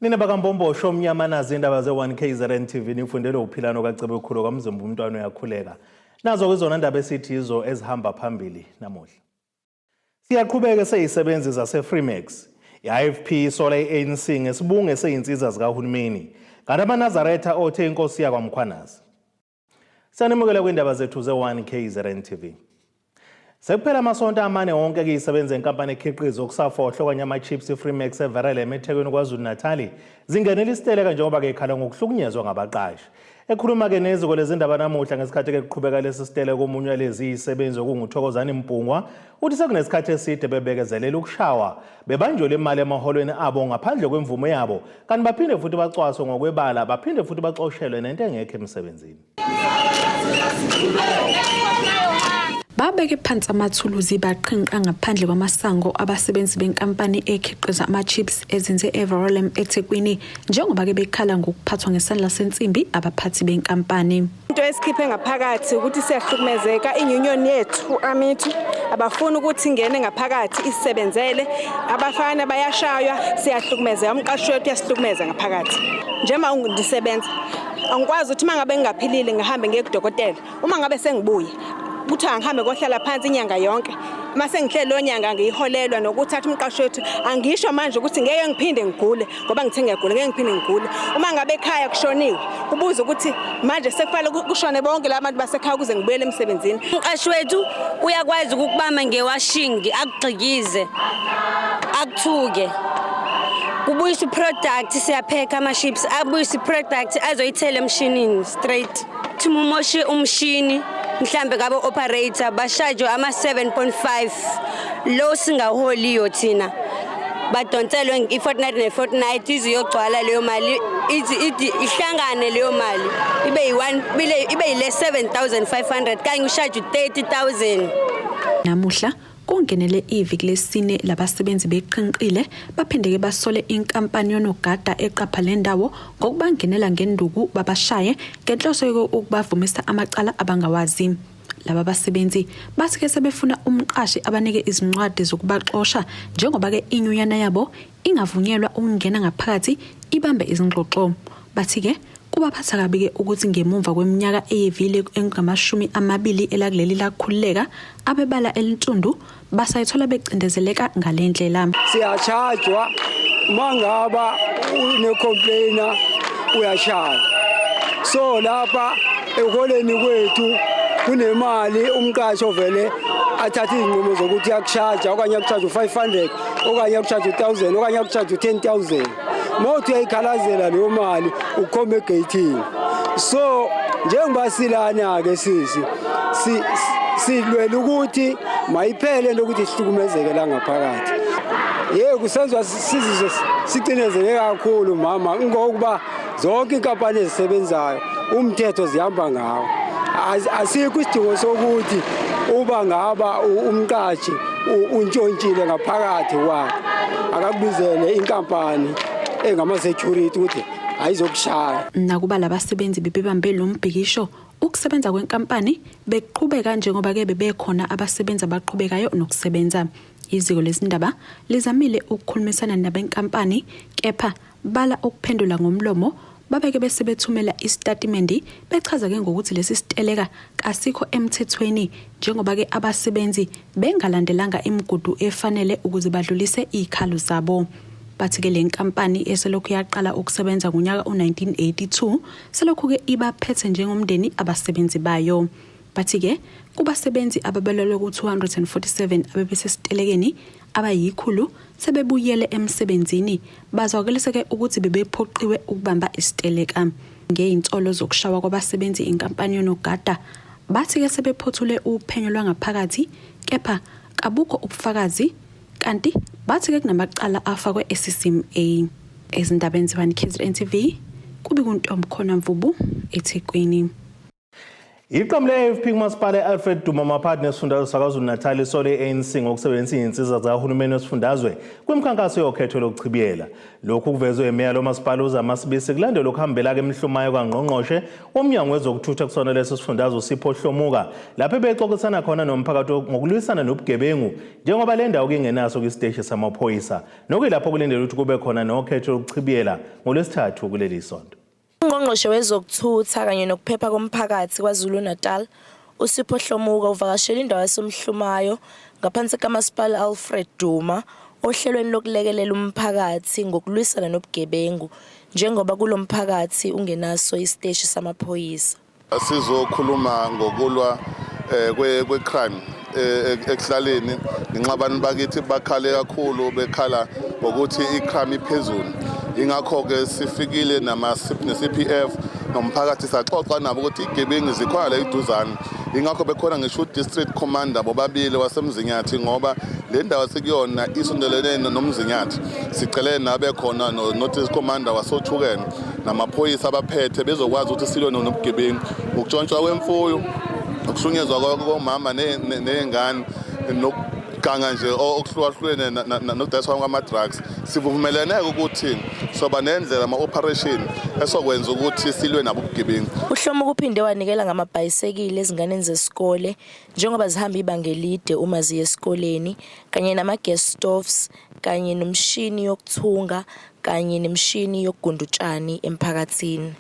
Nina bakaMbombosho omnyama nazi indaba ze-1 KZN TV nifundele uphilano kaCebekhulu kwaMzimba umntwana uyakhuleka. Nazo kuzona ndaba esithi yizo ezihamba phambili namuhla. Siyaqhubeka seyisebenzi zaseFreemax. I-IFP isola i-ANC ngesibunge seyinsiza zikahulumeni. Kanti amaNazaretha othe inkosi yakwaMkhwanazi. Sanimukela kwindaba zethu ze-1 KZN TV. Sekuphela amasonto amane wonke kuyisebenza enkampani ekhiqiza okusafohlo okanye ama-chips iFreemax eVerelem eThekwini KwaZulu-Natali zingenela isiteleka njengoba-ke ikhala ngokuhlukunyezwa ngabaqashi. Ekhuluma-ke neziko lezindaba namuhla ngesikhathi-ke kuqhubeka lesi siteleka omunye walezi yisebenzi okunguThokozani Mpungwa uthi sekunesikhathi eside bebekezelela ukushawa bebanjwelwe imali emaholweni abo ngaphandle kwemvumo yabo kanti baphinde futhi bacwaswe ngokwebala baphinde futhi baxoshelwe nento engekho emsebenzini. Babeke phansi amathuluzi baqhinqa ngaphandle kwamasango abasebenzi benkampani ekhiqiza ama-chips ezinze eVerulam eThekwini njengoba ke bekhala ngokuphathwa ngesandla sensimbi abaphathi benkampani. Into esikhiphe ngaphakathi ukuthi siyahlukumezeka iunion yethu amithu abafuni ukuthi ingene ngaphakathi isebenzele abafana bayashaywa siyahlukumezeka umqashi wethu uyasihlukumeza ngaphakathi njengoba ngisebenza angikwazi ukuthi uma ngabe ngingaphilile ngihambe ngiye kudokotela uma ngabe sengibuye kuthiwa angihambe kohlala phansi inyanga yonke uma sengihleli leyo nyanga ngiyiholelwa nokuthi athi umqashi wethu angisho manje ukuthi ngeke ngiphinde ngigule ngoba ngithe ngiyagula ngeke ngiphinde ngigule uma ngabe ekhaya kushoniwe kubuza ukuthi manje sekufanele kushone bonke laba bantu basekhaya ukuze ngibuyele emsebenzini umqashi wethu uyakwazi ukukubamba ngewashingi akugxikize akuthuke kubuyisa iproduct siyaphekha ama-chips abuyisa iproduct azoyithela emshinini straight thi mumoshe umshini mhlambe kabo operator bashajwe ama-7.5 lo singaholiyo thina badonselwe i-fortnight ne-fortnight ize iyogcwala leyo mali ithi ihlangane leyo mali ibe yi-one ibe yile 7500 kanye ushaje u-30000. Namuhla kungenele iviki lesine labasebenzi beqhinqile baphindeke basole inkampani yonogada eqapha le ndawo ngokubangenela ngenduku babashaye ngenhloso yokubavumisa amacala abangawazi. Laba basebenzi bathi ke sebefuna umqashi abanike izincwadi zokubaxosha njengoba ke inyunyana yabo ingavunyelwa ukungena ngaphakathi ibambe izingxoxo. Bathi ke kubaphatha kabi ke ukuthi ngemumva kweminyaka eyevile engamashumi amabili elakuleli lakhululeka abebala elintundu basayithola becindezeleka ngale ndlela. Siyachajwa uma ngaba une-complainer uyashaya. So lapha ekuholeni kwethu kunemali umqashi ovele athathe izinqumo zokuthi uyakushaja okanye akushaje u-500 okanye akushaje u-1000 okanye akushaje u-10000 uma uthi uyayikhalazela leyo mali ukhomba egeyithini so njengoba silana-ke sisi silwela ukuthi mayiphele into ukuthi sihlukumezeke la ngaphakathi ye kusenziwa sizizwe sicinezeke kakhulu mama ngokuba zonke inkampani ezisebenzayo umthetho zihamba ngawo asikho isidingo sokuthi uba ngaba umqashi untshontshile ngaphakathi kwakhe akakubizele inkampani engama-security ukuthi ayizokushaya nakuba labasebenzi bebebambe lo mbhikisho ukusebenza kwenkampani bekuqhubeka njengoba-ke bebekhona abasebenzi abaqhubekayo nokusebenza iziko lezindaba lizamile ukukhulumisana nabenkampani kepha bala ukuphendula ngomlomo babeke bese bethumela isitatimende bechaza ke ngokuthi lesi siteleka kasikho emthethweni njengoba ke abasebenzi bengalandelanga imigudu efanele ukuze badlulise izikhalo zabo. Bathi ke le nkampani eselokhu yaqala ukusebenza ngonyaka u-1982 selokhu ke ibaphethe njengomndeni abasebenzi bayo. Bathi ke kubasebenzi ababalelwa ku-247 abebesesitelekeni abayikhulu sebebuyele emsebenzini bazwakalise-ke ukuthi bebephoqiwe ukubamba isiteleka ngezinsolo zokushawa kwabasebenzi inkampani yonogada bathi-ke sebephothule uphenyo lwangaphakathi kepha kabukho ubufakazi kanti bathi-ke kunamacala afakwe e-CCMA ezindabeni ze-1 KZN TV kubi kuntombi khona mvubu eThekwini. Iqembu le-AFP kumasipala e-Alfred Duma maphakathi nesifundazwe saKwaZulu-Natal isole i-ANC ngokusebenzisa izinsiza zikahulumeni wesifundazwe kwimikhankaso yokhetho lokuchibiyela. Lokhu kuvezwe imeya lomasipala uZama Sibisi kulandela ukuhambela kemihlumayo kangqongqoshe womnyango wezokuthutha kusona leso sifundazwe uSipho Hlomuka lapho ebexoxisana khona nomphakathi ngokulwisana nobugebengu njengoba le ndawo kingenaso kwisiteshi samaphoyisa nokuyilapho kulindelwe ukuthi kube khona nokhetho lokuchibiyela ngoLwesithathu kuleli sonto. UNgqongqoshe wezokuThutha kanye nokuPhepha koMphakathi KwaZulu-Natal, uSipho Hlomuka uvakashele indawo yaseMhlumayo ngaphansi kaMasipala Alfred Duma ohlelweni lokulekelela umphakathi ngokulwisana nobugebengu njengoba kulo mphakathi ungenaso isiteshi samaphoyisa. Sizokhuluma ngokulwa eh, kwe-crime eh, ekuhlaleni ngenxa abantu bakithi bakhale kakhulu bekhala ngokuthi i-crime iphezulu ingakho-ke sifikile ne-CPF nomphakathi saxoxa nabo ukuthi igebengu zikhona la iduzane ingakho bekhona ngisho u-district commander bobabili wasemzinyathi ngoba le ndawo sikuyona isondelene nomzinyathi sicele nabe khona no-district commander wasothukene namaphoyisa abaphethe bezokwazi ukuthi silwe nobugebengu ukutshontshwa kwemfuyo ukuhlunyezwa komama ney'ngane nokuganga nje okuhlukahlukene nokudayiswa kwama-drugs sivumelene-ke ukuthi soba nendlela ama-operation esokwenza ukuthi silwe nabo ubugebengu Uhlomuka uphinde wanikela ngamabhayisekile ezinganeni zesikole njengoba zihamba ibanga elide uma ziya esikoleni kanye nama-gas stoves kanye nomshini yokuthunga kanye nemishini yokugunda utshani emphakathini.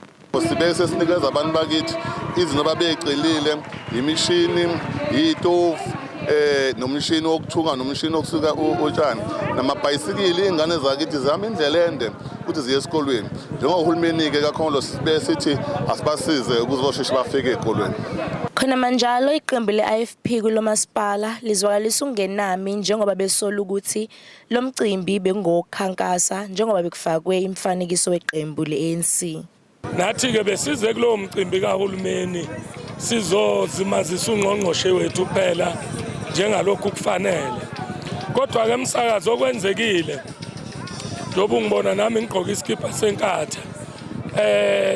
Sibe sesinikeza abantu bakithi izinto ababeyicelile imishini iy'tofu eh nomshini wokuthunga nomshini wokusuka utshani namabhayisikili iy'ngane zakithi zihamba indlela ende ukuthi ziye esikolweni njengohulumeni-ke kakhongolose sibe sithi asibasize ukuze bosheshe bafike ey'kolweni Khona manjalo iqembu le-IFP kulo masipala lizwakalisa ukungenami njengoba besola ukuthi lo mcimbi bekungowokukhankasa njengoba bekufakwe imifanekiso weqembu le-ANC. Nathi-ke besize kulowo mcimbi kahulumeni sizozimazisa ungqongqoshe wethu phela njengalokhu kufanele. Kodwa-ke msakazi okwenzekile njengoba ungibona nami ngigqoke isikibha senkatha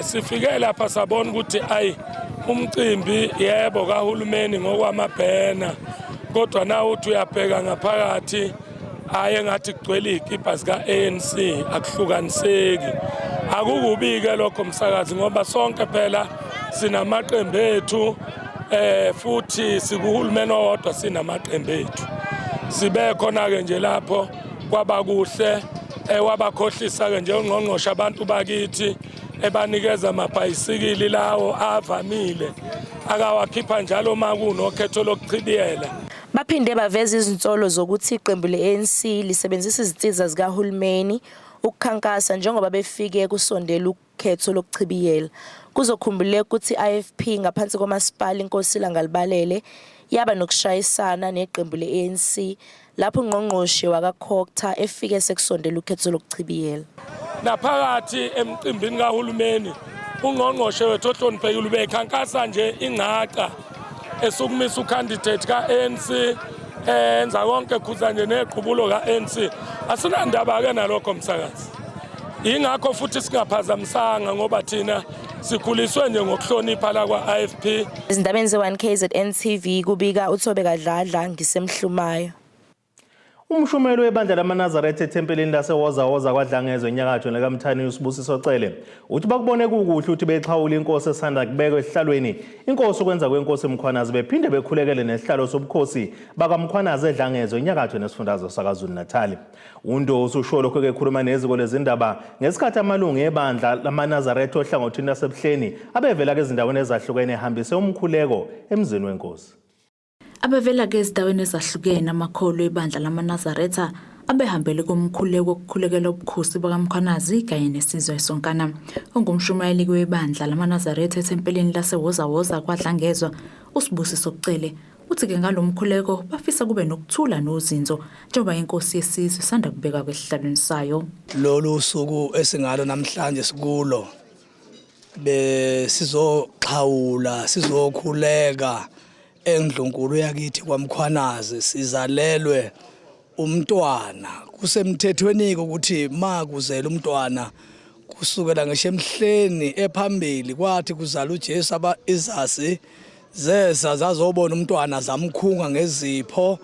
sifike lapha sabona ukuthi ayi umcimbi yebo kahulumeni ngokwamabhena kodwa nawe uthi uyabheka ngaphakathi aye ngathi kugcwele iy'kibha zika-ANC akuhlukaniseki akukubi-ke lokho msakazi ngoba sonke phela sinamaqembu ethu futhi sikuhulumeni owodwa sinamaqembu ethu sibe khona-ke nje lapho kwaba kuhle wabakhohlisa-ke nje ungqongqoshe abantu bakithi ebanikeza amabhayisikili lawo avamile akawakhipha njalo uma kunokhetho lokuchibiyela. Baphinde baveza izinsolo zokuthi iqembu le-ANC lisebenzisa izinsiza zikahulumeni ukukhankasa njengoba befike kusondela ukhetho lokuchibiyela. Kuzokhumbuleka ukuthi i-IFP ngaphansi komasipala Inkosi Langalibalele yaba nokushayisana neqembu le-ANC lapho ungqongqoshe wakaCogta efike sekusondela ukhetho lokuchibiyela. Naphakathi emcimbini kahulumeni ungqongqoshe wethu ohloniphekile ubekhankasa nje ingcaca esukumisa ucandidate ka-ANC enza konke khuza nje neqhubulo ka-ANC asinandaba-ke nalokho msakazi yingakho futhi singaphazamisanga ngoba thina sikhuliswe nje ngokuhlonipha la kwa-IFP. Ezindabeni ze-1KZN TV kubika uThobeka Dladla ngisemhlumayo. Umshumeli webandla lamaNazaretha ethempelini laseWozawoza kwaDlangezwe enyakatho nekaMthaniya uSibusiso Cele uthi bakubone kukuhle ukuthi bexhawule inkosi esanda kubekwa esihlalweni inkosi ukwenza kwenkosi Mkhwanazi bephinde bekhulekele nesihlalo sobukhosi bakaMkhwanazi eDlangezwe enyakatho nesifundazwe saKwaZulu-Natal. UNdosi usho lokhu ekhuluma neziko lezindaba ngesikhathi amalungu ebandla lamaNazaretha ohlangothini laseBuhleni abevela ezindaweni ezahlukene ehambise umkhuleko emzini wenkosi. Abevela-ke ezindaweni ezahlukene amakholwa ebandla lamaNazaretha abehambele komkhuleko wokukhulekela ubukhosi bakaMkhwanazi kanye nesizwe sonkana. Ongumshumayeli webandla lamaNazaretha ethempelini laseWozawoza kwaDlangezwa uSibusiso Cele uthi-ke ngalo mkhuleko bafisa kube nokuthula nozinzo njengoba inkosi yesizwe isanda kubekwa kwesihlalweni sayo. Lolu suku esingalo namhlanje sikulo besizoxhawula sizokhuleka endlunkulu yakithi kwaMkhwanazi sizalelwe umntwana kusemthethweni ukuthi ma kuzela umntwana kusukela ngisho emhleni ephambili kwathi kuzala uJesu aba izazi Zeza zazobona umntwana, zamkhunga ngezipho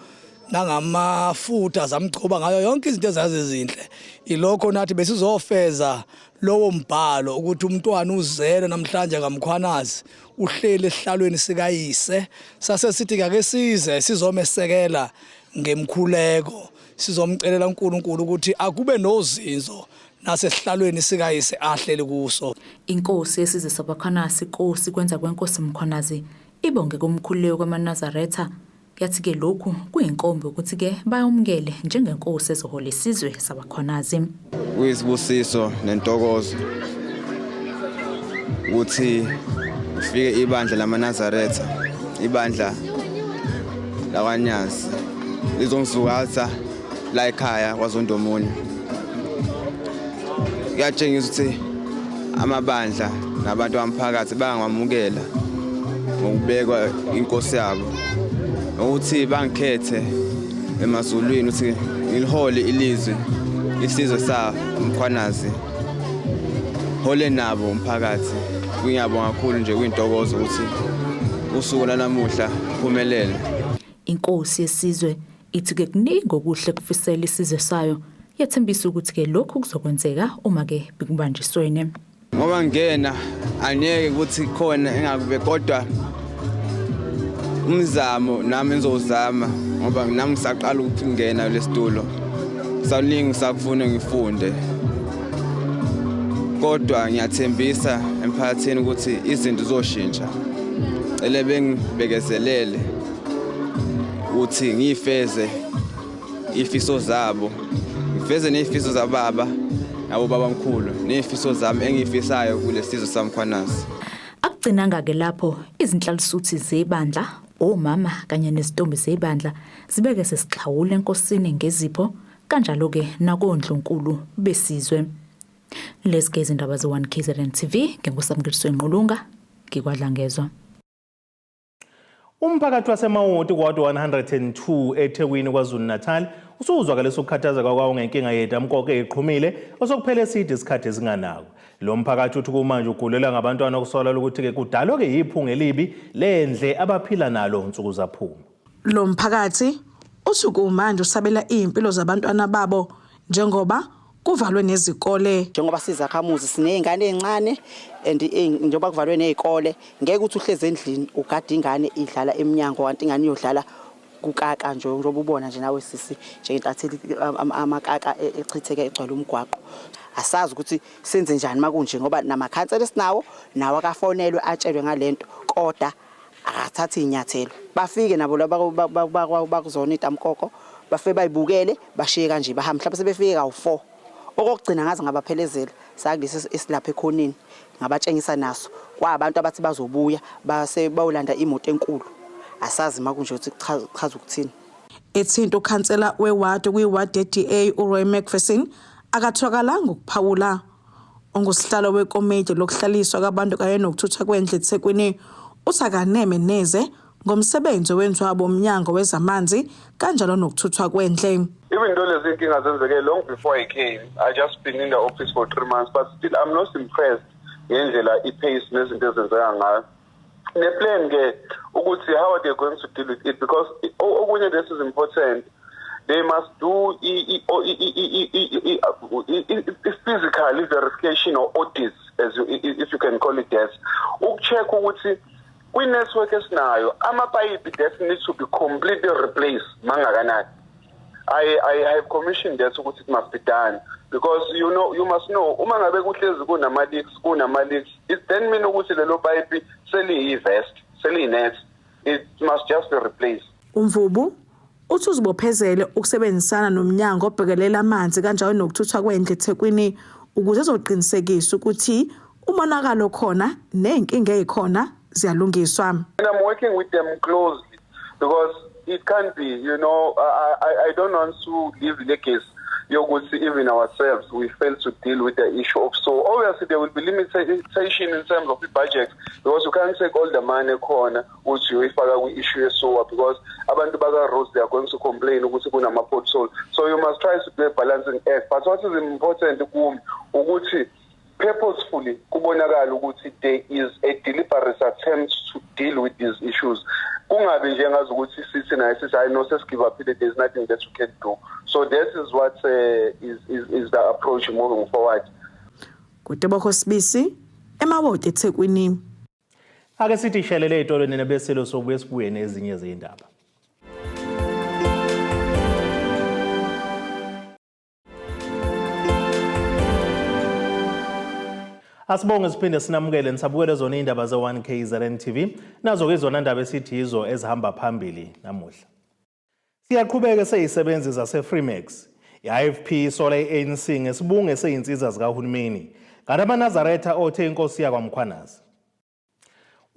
nangamafutha, zamgcoba ngayo yonke izinto ezazizinhle. Ilokho nathi besizofeza lowo mbhalo ukuthi umntwana uzele namhlanje kaMkhwanazi, uhleli esihlalweni sikayise. Sase sithi ake size sizomesekela ngemkhuleko, sizomcelela uNkulunkulu ukuthi akube nozinzo nasesihlalweni sikayise ahleli kuso. Inkosi yesizwe sabaKhwanasi, Nkosi Kwenzakwenkosi Mkhwanazi, ibonge kumkhuleko kwamaNazaretha, yathi-ke lokhu kuyinkomba yokuthi-ke bayomukele njengenkosi ezohola isizwe sabaKhwanazi. Kuyisibusiso nentokozo ukuthi kufike ibandla lamaNazaretha, ibandla lakwaNyazi, lizongisuka la ekhaya kwaZondomunye. Kuyatshengisa ukuthi amabandla nabantu bamphakathi bayangwamukela ngokubekwa inkosi yabo, ukuthi bangikhethe emazulwini ukuthi ngilihole ilizwi isizwe sa Mkhwanazi, hole nabo umphakathi. Ngiyabonga kakhulu nje, kuyintokozo ukuthi usuku lanamuhla phumelele. Inkosi yesizwe ithi-ke kuningi okuhle kufisela isizwe sayo, yathembisa ukuthi-ke lokhu kuzokwenzeka uma-ke bekubanjiswene. Ngoba ngena angeke ukuthi khona engakube, kodwa umzamo nami ngizowuzama, ngoba nami ngisaqala ukuthi ngena lesitulo, saningi ngisakufuna ngifunde, kodwa ngiyathembisa emphakathini ukuthi izinto zoshintsha. Cele bengibekezelele ukuthi ngiyifeze ifiso zabo, ngifeze nezifiso zababa nabo babamkhulu, nezifiso zami engiyifisayo kulesizwe saMkhwanazi. Akugcinanga-ke lapho, izinhlalisuthi zebandla, omama kanye nezintombi zebandla zibeke sesixhawula enkosini ngezipho, kanjalo-ke nakondlunkulu besizwe. Lezi ke izindaba ze-1 KZN TV, nginguSamkeliswe Ngqulunga, ngikwadlangezwa. Umphakathi waseMawoti kuwadi 102 eThekwini KwaZulu-Natal usuzwakalisa ukukhathazeka kwawo ngenkinga yedamkoko eqhumile osokuphele eside isikhathi esinganako. Lo mphakathi uthi kumanje ugulela ngabantwana okusolwa ukuthi-ke kudalwa-ke yiphunga elibi lendle abaphila nalo nsuku zaphuma. Lo mphakathi uthi kumanje usabela iy'mpilo zabantwana babo njengoba kuvalwe nezikole. Njengoba sizakhamuzi siney'ngane ey'ncane and njengoba kuvalwe ney'kole, ngeke uthi uhlezi endlini ugade ingane idlala emnyango, kanti ingane iyodlala kukaka nje, njengoba ubona nje nawe sisi njengentatheli amakaka echitheka egcwele umgwaqo. Asazi ukuthi senze njani makunje, ngoba namakhansela esinawo nawo akafonelwe atshelwe ngalento, kodwa akathathi iy'nyathelo. Bafike nabo laba bakuzona iy'tamkoko, bafike bayibukele bashiye kanje bahambe, mhlawumbe sebefike kawu-4. Okokugcina ngaze ngabaphelezela sakulesi esilapha ekhoneni, ngabatshengisa naso kwabantu abathi bazobuya base bayolanda imoto enkulu. Asazi makunje ukuthi kuchaza ukuthini. Ethinta ukhansela wewadi kwiwadi ye-DA uRoy McPherson akatholakalanga ukuphawula. Ongusihlalo wekomidi lokuhlaliswa kwabantu kanye nokuthuthwa kwendle eThekwini uthi akaneme neze ngomsebenzi owenziwa bomnyango wezamanzi kanjalo nokuthuthwa kwendle. Even though lezi nkinga zenzeke long before I came, I just been in the office for 3 months, but still I'm not impressed ngendlela i-pace nezinto ezenzeka ngayo. Ne-plan ke ukuthi how are they going to deal with it, because okunye, this is important, they must do i-physical verification or audits, as you, if you can call it that, ukucheck ukuthi kwi-network esinayo amapayipi that needs to be completely replaced mangakanani. I have commissioned that ukuthi it must be done, because you must know uma ngabe kuhlezi kunama leaks, it then mean ukuthi lelo pipe seliyi-vest, seliyi-net, it must just be replaced. Umvubu uthi uzibophezele ukusebenzisana nomnyango obhekelela amanzi kanjalo nokuthuthwa kwendle eThekwini ukuze ezoqinisekisa ukuthi umonakalo khona nezinkinga ezikhona ziyalungiswa. And I'm working with them closely because it can't be, I don't want to leave legacy yokuthi even ourselves we fail to deal with the issue of, so obviously there will be limitation in terms of the budget, because you can't take all the money khona uthi uyoyifaka kwi-issue ye-sewer, because abantu baka-Rose, they are going to complain ukuthi kunama-pothole. So you must try to do a balancing act, but what is important kumi ukuthi purposefully kubonakala ukuthi there is a deliberate attempt to deal with these issues kungabi nje ngazi ukuthi sithi naye sithi hayi no sesigive up there's nothing that you can do so this is what uh, is, is, is the approach moving forward Kutebogo Sibisi eMawoti eThekwini Ake sithi shelele ezitolo nina besilo sobuye sibuye nezinye zindaba Asibonge siphinde sinamukele nisabukele zona indaba ze-1 KZN TV nazo ke izona ndaba esithi yizo ezihamba phambili namuhla. Siyaqhubeka seyisebenzi zaseFreemax. I-IFP isola i-ANC ngesibunge seyinsiza zikahulumeni. Kanti amaNazaretha othe inkosi yakwaMkhwanazi.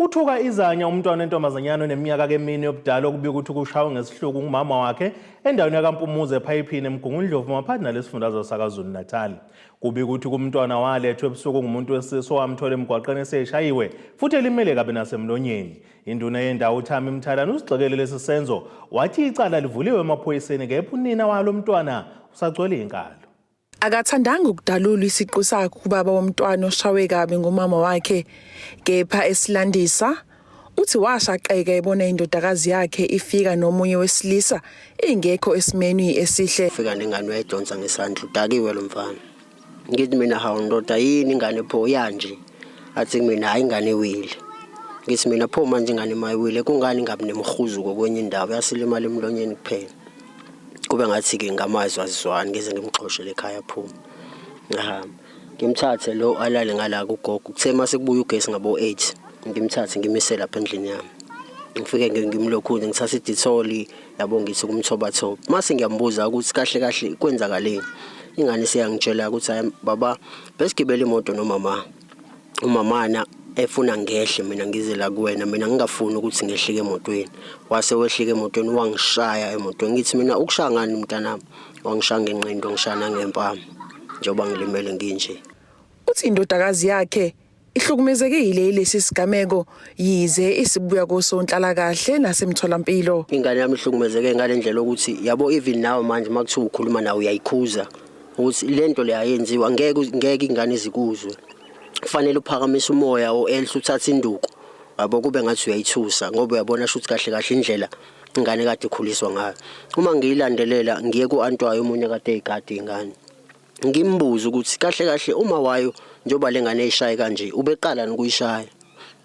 Uthuka izanya umntwana wentombazanyana oneminyaka kemine yobudala okubika ukuthi kushawe ngesihluku ngumama wakhe endaweni yakaMpumuza ephayiphini eMgungundlovu maphakathi nalesifundazwe saKwaZulu-Natal. Kubika ukuthi kumntwana walethwa ebusuku ngumuntu wesilisa owamthola emgwaqeni eseshayiwe futhi elimele kabi nasemlonyeni. Induna yendawo uThami Mthalane usigxekele lesi senzo wathi icala livuliwe emaphoyiseni kepha unina walo mntwana usagcwele inkalo. Akathandanga ukudalula isiqu sakhe ubaba womntwana oshawe kabi ngumama wakhe kepha esilandisa uthi washaqeka ebona indodakazi yakhe ifika nomunye wesilisa ingekho esimeni esihle. Fika nengane uyayidonsa ngesandla udakiwe lo mfana. Ngithi mina hawu ndoda yini ingane pho yanje athi kumina hayi ingane iwile. Ngithi mina pho manje ingane mayiwile kungani ingabi nemhuzuko kwenye indawo yasilimala emlonyeni kuphela. Kube ngathi-ke ngamazwi azizwani ngize ngimxoshe ekhaya aphume. Ngahamba ngimthathe lo alale ngala kugogo kuthe uma sekubuya ugesi ngabo-8 ngimthathe ngimise lapha endlini yami ngifike ngimlokhunye ngithathe iditholi yabo ngithi kumthobathoba mase ngiyambuza ukuthi kahle kahle kwenzakaleni ingane seyangitshela ukuthi hayi baba besigibele imoto nomama umamana efuna ngehle mina ngize la kuwena mina ngingafuni ukuthi ngehlike emotweni wase wehlike emotweni wangishaya emotweni ngithi mina ukushaya ngani mntanami wangishaya ngenqindo wangishaya nangempama njengoba ngilimele nginje Uthi indodakazi yakhe ihlukumezekile yilesi sigameko yize isibuya kosonhlalakahle nasemtholampilo. Ingane yami ihlukumezeke ngale ndlela ukuthi yabo even nawe manje uma kuthiwa ukhuluma nawe uyayikhuza ukuthi le nto le ayenziwa ngeke ngeke ingane izikuzwe kufanele uphakamise umoya or else uthathe induku yabo kube ngathi uyayithusa ngoba uyabona shuthi kahle kahle indlela ingane kade ikhuliswa ngayo uma ngiyilandelela ngiye ku-anti wayo omunye kade eyigade ingane ngimbuze ukuthi kahle kahle uma wayo njengoba le ngane eyishaye kanje ubeqala nokuyishaya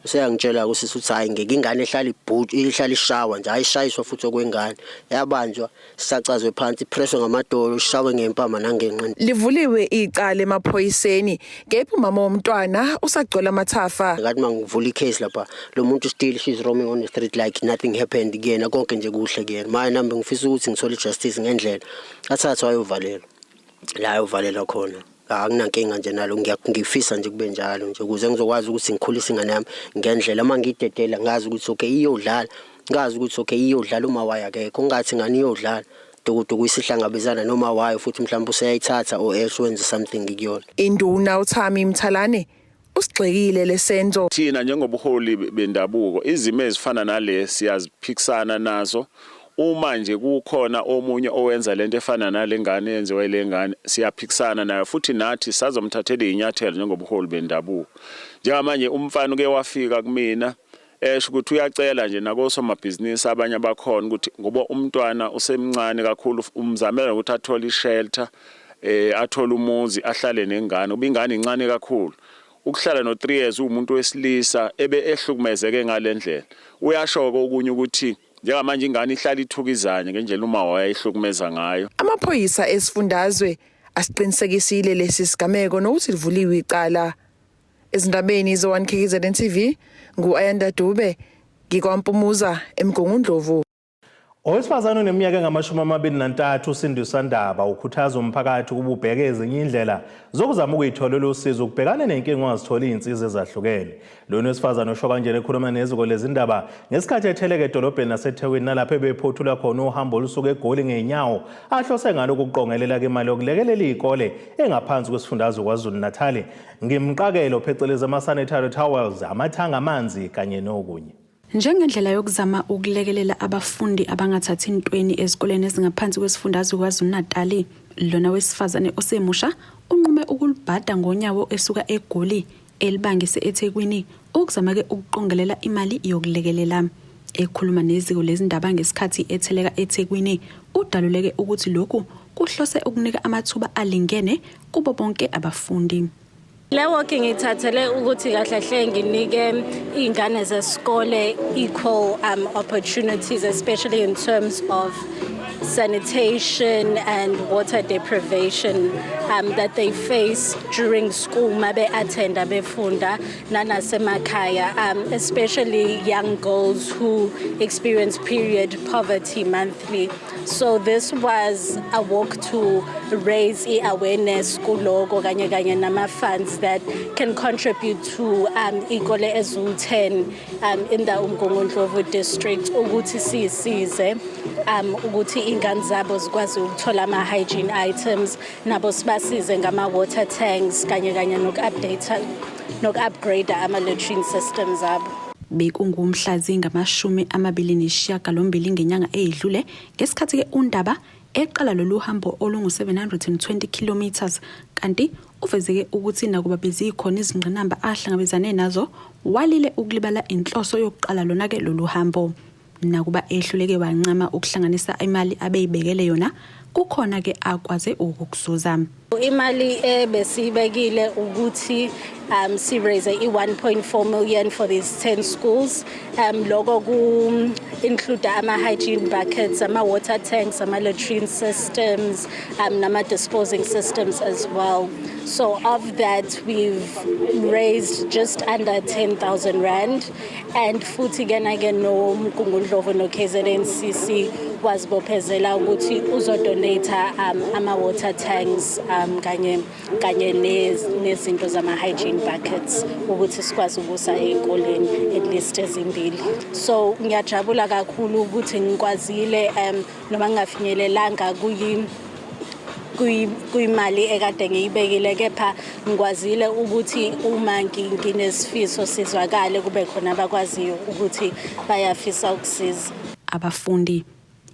useyangitshela usisi ukuthi hhayi ngeke ingane ehlala ibhuti ihlala ishawa nje ayishayiswa futhi okwengane yabanjwa sisacazwe phansi iphreswe ngamadolo ishawe ngempama nangenqindi Livuliwe icala emaphoyiseni kepha umama womntwana usagcwele amathafa. Ngathi mangivula icase lapha lo muntu still she's roaming on the street like nothing happened kuyena konke nje kuhle kuyena manje nami ngifisa ukuthi ngithole ijustice ngendlela athathwe ayovalelwa la ayovalelwa khona akunankinga nje nalo ngifisa nje kube njalo nje ukuze ngizokwazi ukuthi ngikhulise ingane yami ngendlela uma ngiyidedela ngazi ukuthi okay iyodlala ngazi ukuthi okay iyodlala uma wayo akekho ungathi ingane iyodlala dukuduku isihlangabezana noma wayo futhi mhlawumbe useyayithatha or else wenze something kuyona. Induna uThami Mthalane usigxekile lesenzo. Thina njengobuholi bendabuko izimo ezifana nale siyaziphikisana nazo uma nje kukhona omunye owenza lento efana nale ngane eyenziwa ile ngane siyaphikisana nayo futhi nathi sazomthathela izinyathelo njengobuholi bendabuko. Njengamanje umfana uke wafika kumina esho ukuthi uyacela nje nakosomabhizinisi abanye abakhona ukuthi ngoba umntwana usemncane kakhulu umzamela ukuthi athole ishelter eh athole umuzi ahlale nengane uba ingane incane kakhulu ukuhlala no 3 years uwumuntu wesilisa ebe ehlukumezeke ngalendlela uyasho ke okunye ukuthi njengamanje ingane ihlala ithuka izanya ngendlela uma wayehlukumeza ngayo. Amaphoyisa esifundazwe asiqinisekisile lesi sigameko nokuthi livuliwe icala. Ezindabeni ze-1 KZN TV ngu-Ayanda Dube ngikwaMpumuza eMgungundlovu. Owesifazane oneminyaka engama-23 uSindiswa Ndaba ukhuthaza umphakathi ukuba ubheke ezinye indlela zokuzama ukuyitholela usizo ukubhekana nenkinga ongazitholi iy'nsiza ezahlukene. Lona wesifazane usho kanjena ekhuluma neziko lezindaba ngesikhathi etheleka edolobheni laseThekwini nalapho ebephothula khona uhambo olusuka eGoli ngey'nyawo ahlose ngalo ukuqongelela imali yokulekelela iy'kole engaphansi kwesifundazwe KwaZulu-Natali ngimqakelo phecelezi ama-sanitary towels, amathanga amanzi kanye nokunye. Njengendlela yokuzama ukulekelela abafundi abangathathi ntweni ezikoleni ezingaphansi kwesifundazwe KwaZulu-Natali, lona wesifazane osemusha unqume ukulubhada ngonyawo esuka eGoli elibangise eThekwini ukuzama-ke ukuqongelela imali yokulekelela. Ekhuluma neziko lezindaba ngesikhathi etheleka eThekwini, udaluleke ukuthi lokhu kuhlose ukunika amathuba alingene kubo bonke abafundi. Le walk ngiyithathele ukuthi kahle hle nginike iy'ngane zesikole equal opportunities, especially in terms of sanitation and water deprivation that they face during school mabe attenda befunda nanasemakhaya, especially young girls who experience period poverty monthly. So this was a walk to raise i-awareness kuloko kanye kanye nama-funds that can contribute to iy'kole eziwu-10 in the Umgungundlovu district ukuthi siyisize ukuthi iy'ngane zabo zikwazi ukuthola ama-hygiene items, nabo sibasize ngama-water tanks kanye kanye noku-update noku-upgrade ama-latrine systems abo. Bekungumhla zingama-28 ngenyanga eyedlule ngesikhathi-ke uNdaba eqala lolu hambo olungu-720 kilometers, kanti uvezeke ukuthi nakuba bezikhona izingqinamba ahlangabezane nazo, walile ukulibala inhloso yokuqala lona-ke lolu hambo. Nakuba ehluleke wancama ukuhlanganisa imali abeyibekele yona, kukhona-ke akwaze ukukuzuza. Imali ebesiyibekile ukuthi si-raise i-1.4 million for these 10 schools. Loko ku-include ama-hygiene buckets, ama-water tanks, ama-latrine systems, nama-disposing systems as well. So of that, we've raised just under 10,000 rand. And futhi ke noMgungundlovu no-KZNCC wazibophezela ukuthi uzodonate ama-water tanks kanye kanye nezinto zama-hygiene buckets ukuthi sikwazi ukusa ey'koleni at least ezimbili. So ngiyajabula kakhulu ukuthi ngikwazile, noma ngingafinyelelanga kuyimali ekade ngiyibekile, kepha ngikwazile ukuthi uma nginesifiso sizwakale, kube khona abakwaziyo ukuthi bayafisa ukusiza. Abafundi,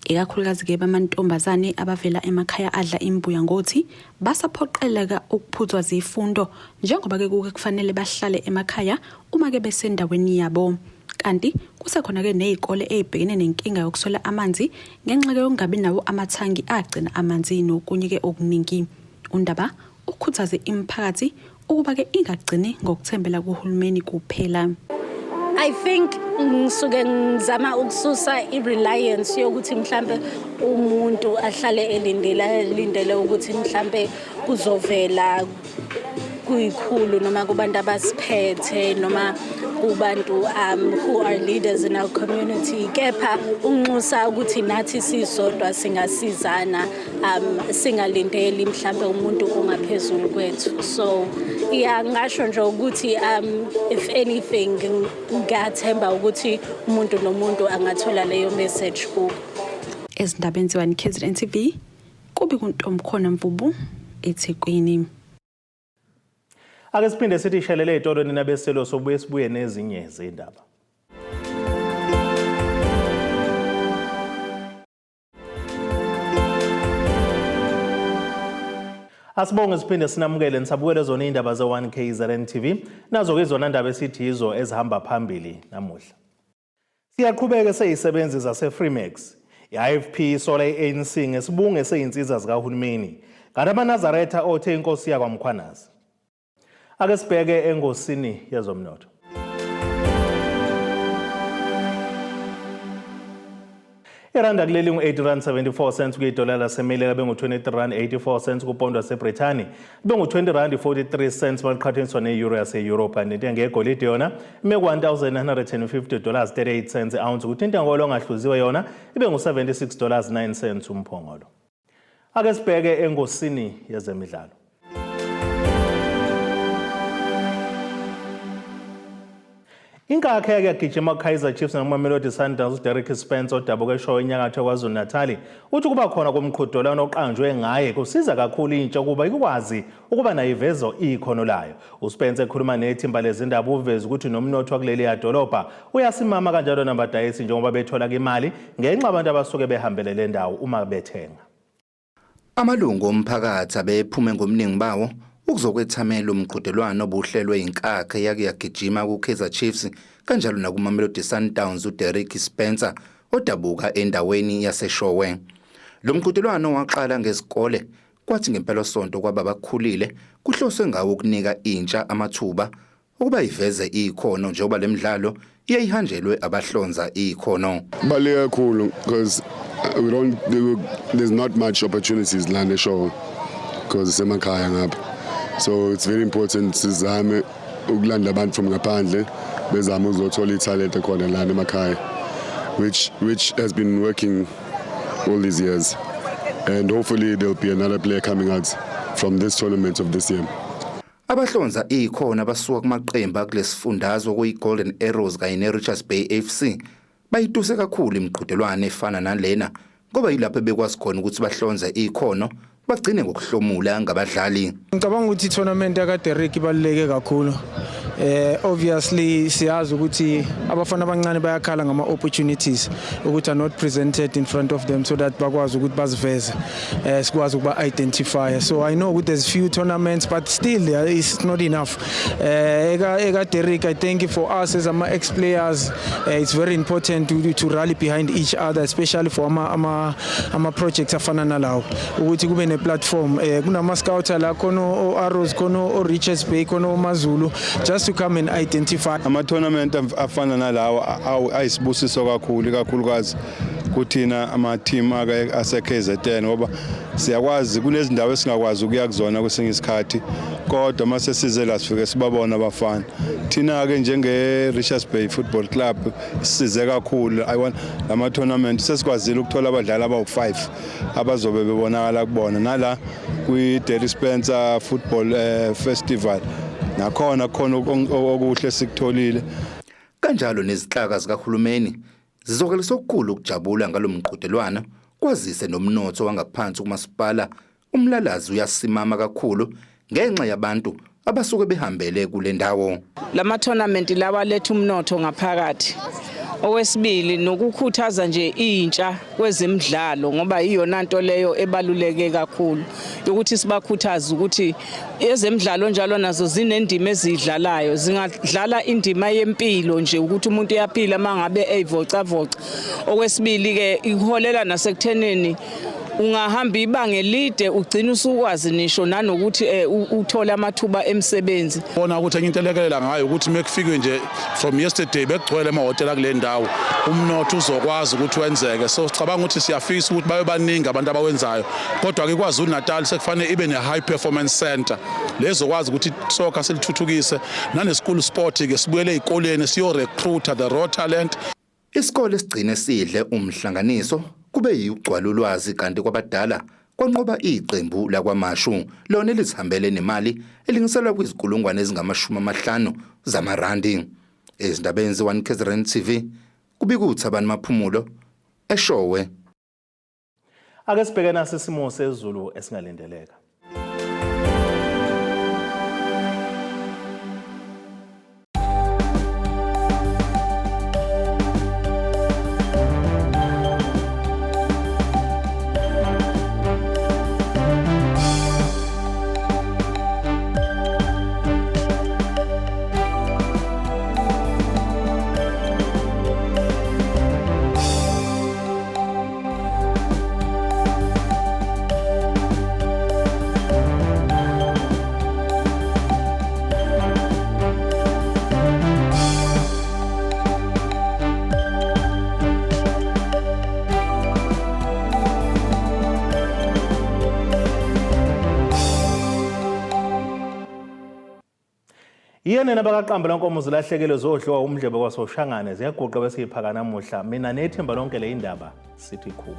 ikakhulukazi-ke bamantombazane abavela emakhaya adla imbuya ngothi, basaphoqeleka ukuphuthwa zifundo njengoba-ke kuke kufanele bahlale emakhaya uma-ke besendaweni yabo. Kanti kusekhona-ke ney'kole ey'bhekene nenkinga yokuswela amanzi ngenxa-ke yokungabi nawo amathangi agcina amanzi nokunye-ke okuningi. UNdaba ukhuthaze imiphakathi ukuba-ke ingagcini ngokuthembela kuhulumeni kuphela. I think ngisuke ngizama ukususa i-reliance yokuthi mhlambe umuntu ahlale elindele elindele ukuthi mhlambe kuzovela kuyikhulu noma kubantu abasiphethe noma kubantu who are leaders in our community, kepha unxusa ukuthi nathi sisodwa singasizana, singalindeli mhlambe umuntu ongaphezulu kwethu. So yeah, ngasho nje ukuthi if anything, ngiyathemba ukuthi umuntu nomuntu angathola leyo message kuko. Ezindabeni ze-1 KZN TV, kubi kuNtomkhona Mvubu, eThekwini. Ake siphinde sithi shelele ey'tolo nina beselo, sobuye sibuye nezinye zindaba. Asibonge siphinde sinamukele nisabukele zona iy'ndaba ze-1 KZN TV. Nazo-ke izona ndaba esithi yizo ezihamba phambili namuhla. Siyaqhubeka seyisebenzi zaseFreemax. I-IFP isola i-ANC ngesibunge seyinsiza zikahulumeni. Kanti amaNazaretha othe inkosi yakwaMkhwanazi. Ake sibheke engosini yezomnotho. Iranda kuleli ngu-8 rand 74 cents kuyidola laseMelika, bengu-23 rand 84 cents kupondo waseBrithani, bengu-20 rand 43 cents maliqhathaniswa ne-euro yase-Europe. Kanti intengo yegolide yona ime ku-1950 dollars 38 cents i-ounce, kuthi intengo olongahluziwe yona ibe ngu-76 dollars 9 cents umphongolo. Ake sibheke engosini yezemidlalo. Inkakha yake yagijima Kaizer Chiefs nakuMamelodi Sundowns, uDerrick Spence odabuka eShowe enyakatho KwaZulu-Natal, uthi kuba khona komqhudelwano oqanjwe ngaye kusiza kakhulu intsha ukuba ikwazi ukuba nayo ivezo ikhono layo. USpence ekhuluma nethimba lezindaba uveze ukuthi nomnotho wakuleli yadolobha uyasimama, kanjalo nabadayisi njengoba bethola imali ngenxa abantu abasuke behambele le ndawo uma bethenga. Amalungu omphakathi abephume ngobuningi bawo ukuzokwethamela umqhudelwano obuhlelwe inkakha eyake yagijima kuKaizer Chiefs kanjalo nakuMamelodi Sundowns uDerrick Spencer odabuka endaweni yaseShowe. Lo mqhudelwano waqala ngezikole kwathi ngempelasonto kwaba abakhulile kuhloswe ngawo ukunika intsha amathuba ukuba iveze ikhono njengoba le midlalo iyayihanjelwe abahlonza ikhono. Kubaluleke kakhulu because we don't there's not much opportunities lana eShowe because isemakhaya ngapha, so it's very important sizame ukulanda abantu from ngaphandle bezame uzothola ithalente khona lana emakhaya, which has been working all these years, and hopefully there'll be another player coming out from this tournament of this year. Abahlonza ikhono abasuka kumaqembu akulesifundazwe kuyi-Golden Arrows kanye ne-Richards Bay FC bayituse kakhulu imiqhudelwano efana nalena ngoba yilapho bekwazi khona ukuthi bahlonze ikhono bagcine ngokuhlomula ngabadlali. Ngicabanga ukuthi i-tournament yakaDerrick ibaluleke kakhulu. Obviously siyazi ukuthi abafana abancane bayakhala ngama opportunities ukuthi are not presented in front of them so that bakwazi ukuthi baziveze, sikwazi ukuba identify. So I know ukuthi there's few tournaments, but still it's not enough. Eka Derrick, I think for us as ama ex players, it's very important to rally behind each other, especially for ama projects afana nalawo, ukuthi kube ne platform. Kunama scouter la khona, o Arrows khona, o Richards Bay khona, oMaZulu, just to come and identify. Ama-tournament afana nalawa ayisibusiso kakhulu, ikakhulukazi kuthina ama-team ake ase-KZN, ngoba siyakwazi kunezindawo esingakwazi ukuya kuzona kwesinye isikhathi, kodwa mase size la sifike sibabona abafana. Thina-ke njenge-Richards Bay Football Club size kakhulu ayiwona lama tournament, sesikwazile ukuthola abadlali abawu-5 abazobe bebonakala kubona nala kwi-Derrick Spencer Football Festival, nakhona khona okuhle sikutholile. Kanjalo nezinhlaka zikahulumeni zizwakalisa okukhulu ukujabula ngalo mqhudelwano, kwazise nomnotho wangaphansi kumasipala uMlalazi uyasimama kakhulu ngenxa yabantu abasuke behambele kule ndawo. Lama tournament lawa letha umnotho ngaphakathi. Okwesibili, nokukhuthaza nje intsha kwezemidlalo, ngoba iyona nto leyo ebaluleke kakhulu ukuthi sibakhuthaze ukuthi ezemidlalo njalo nazo zinendima ezidlalayo, zingadlala indima yempilo nje, ukuthi umuntu uyaphila mangabe eyivocavoca. Okwesibili ke, iholela nasekutheneni ungahamba ibanga elide, ugcina usukwazi nisho nanokuthi uthole amathuba emisebenzi. Bona ukuthi enye into elekelela ngayo ukuthi mekufikwe nje from yesterday bekugcwele emahhotela kule ndawo, umnotho uzokwazi ukuthi wenzeke. So sicabanga ukuthi siyafisa ukuthi babe baningi abantu abawenzayo, kodwa-ke iKwaZulu Natal sekufanele ibe ne-high performance center lezokwazi ukuthi soccer silithuthukise, nane-school sport-ke sibuyele ey'koleni siyo-recruita the raw talent. Isikole sigcine sidle umhlanganiso kube yigcwala ulwazi, kanti kwabadala kwanqoba iqembu lakwaMashu lona elizihambele nemali elingiselwa kwizinkulungwane ezingama-50 zamarandi. Ezindabeni ze-1 KZN TV, kubika uThabani Maphumulo eShowe. Ake sibheke nasi isimo sezulu esingalindeleka. Yena nabakaqamba lenkomo zilahlekele zodliwa umdlebe kwaSoshangane ziyaguqa bese iphaka namuhla. Mina nethimba lonke le indaba sithi khu.